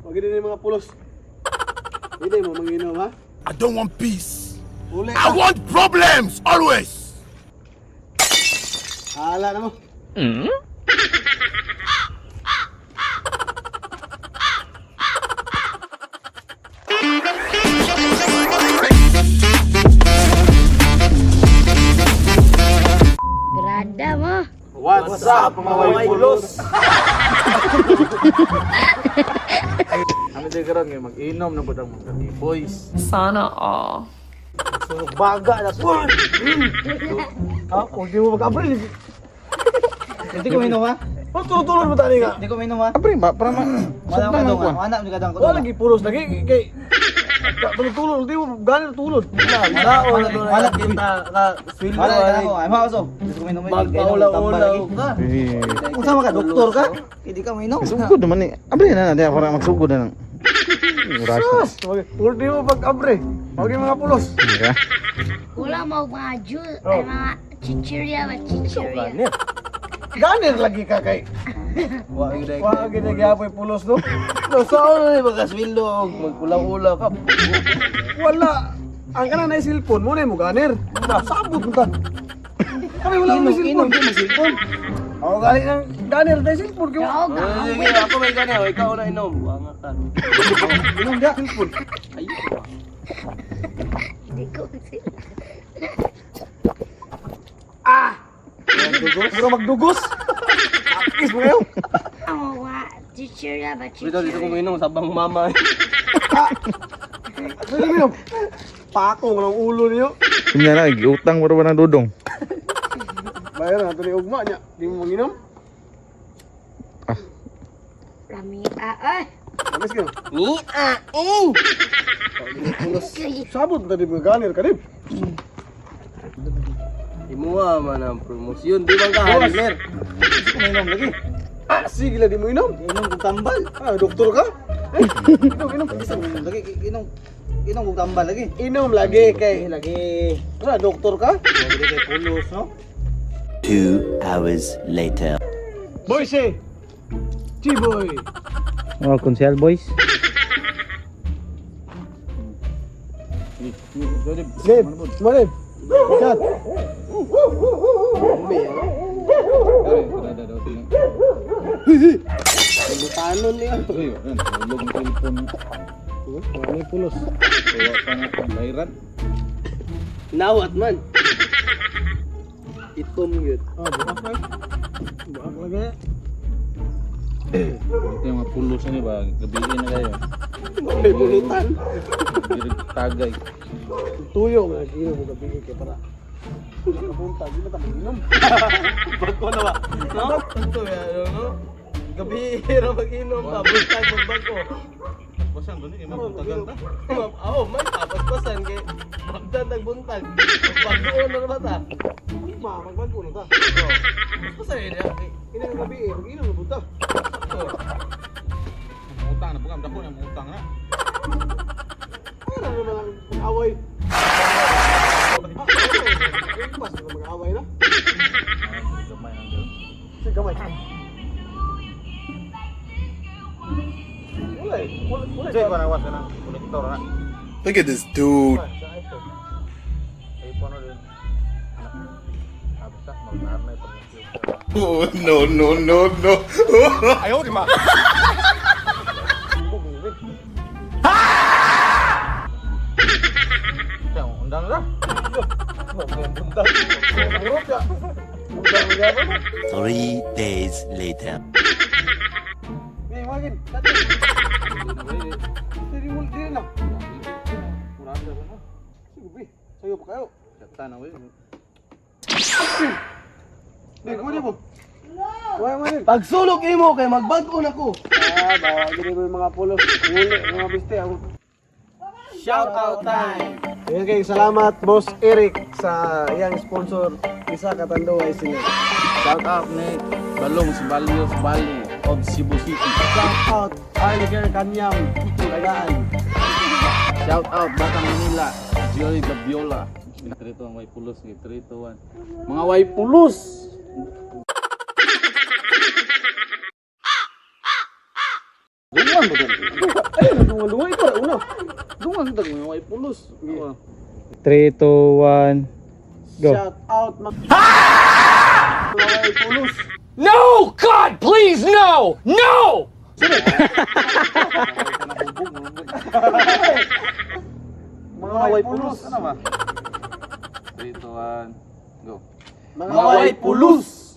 Wag din yung mga pulos. Hindi mo manginom, ha? I don't want peace. Uli I ka. want problems always. Hala na mo. Grada mo. What's up, mga way pulos? Kami diri karon ngay mag-inom na pud ang mga boys. Sana all. Sunog baga na po. Ha? Huwag di mo mag-abril. Hindi ko minum ha? Oh, tulod-tulod mo tani nga. Hindi ko minum ha? Apre ba para ma Wala ko man dong. kuan. Wala ko kadang ko. Wala lagi pulos lagi kay tulod-tulod di mo ganit tulod. Wala wala kita ka swilo. Wala ka ako. Ay mao so. Hindi ko minum. Magpaulaw-ulaw ka. Eh, Unsa man ka doktor ka? Hindi ka minum. Sugod naman ni. Apre na na para magsugod na nang. Urasa. Sus, wag di mo pag-abre. Wag yung mga pulos. Mira. Wala mo mga juice, ay mga chichirya ba chichirya. Ganit lagi ka kay. Wa gyud Wa gid gyapon pulos no. No sao na magaswilo magulaw-ulaw ka. Wala. Ang kana na cellphone mo na mo ganir. Sabot mo ta. Kami wala mo cellphone. Inom cellphone. Ako gani ng ganir na cellphone kay. Dog, Sige, ako may gani, ikaw na inom. Wa nga ka. Inom da cellphone. Hindi ko sila. Mura magdugos. Is mo kayo. Ang mga chichirya ba Dito dito ko chichirya. minom sabang mama. Sige minom. Pakong ng ulo niyo. Kunya na giutang mo ra ba ng dudong. Bayar na ni ugma niya. Di mo manginom. Rami, ah, ah. Alis ka. Ni ah eh. Sabot na di mo ganir ka di. Imuha man ang promosyon, di man ka handler. Inom lagi. Ah, sige lang di mo inom. Inom kog tambal. Ah, doktor ka? Eh, inom, inom. Inom lagi inom inom kog tambal lagi. Inom lagi kay. Lagi. Ano, doktor ka? Lagi kay pulos no. 2 hours later. Boys eh. Chiboy. Oh, Consel boys. Leb, maleb. Chat. Butanon niya. Uy, tulog ang telepon. Wala pulos. Wa pa na ang bayran. Nawat man. Itom gyud. Ah, buka pa. Buka lagi. Ito yung mga pulos ni ba gabiin na kayo. May bulutan. Diri tagay. Tuyo nga inom mo gabi kay para. Nakapunta, di na ta maginom. Bago na ba? No? Ito ya, no? Gabi ra mag-inom ta, buntag magbago. Basan ba ni magbuntagan ta? Oo, man tapos-pasan kay magdan nagbuntag. Magbago na ba ta? Ma, magbago na ta. Pasan niya. Inom gabi eh, mag-inom na punta. Utang na bugam dako na utang na. Para naman ang mag-away. Ah, mas na mag-away na. Gamay ang dito. Sige, gamay. Wala eh. Wala. Wala. Sige, kuan awas na konektor na. Look at this dude. iPhone na din. Ah, basta mag-arnay pag Oh, no, no, no, no. Siya, undang ra. 3 days later. May magin. Dati. Dili mo dili na. Murag ra na. Sige, bi. Sayo pa kayo. Kata na we. Di ko mo. Wala mo din. Pagsulok imo kay magbag-o na ko. Ah, bawa gini mo yung mga pulos. Uli, mga biste. Ako. Shout out time. Ayan kayo, salamat Boss Eric sa iyang sponsor. Isa katanduay sila. Shout out ni Balong si Balios Bali of Cebu City. Shout out Arliker Kanyam, Tagaan. Shout out Batang Manila, Joy Gabiola. 3 2 1 way pulos 3 2 1. Mga way pulos. Dungan ba Dungan-dungan ikaw ra una. Dungan sa mga way pulos. 3, 2, 1, go. Shout out mga mga pulos. No! God, please, no! No! Mga way pulos. Ano ba? 3, 2, 1, go. Mga way pulos.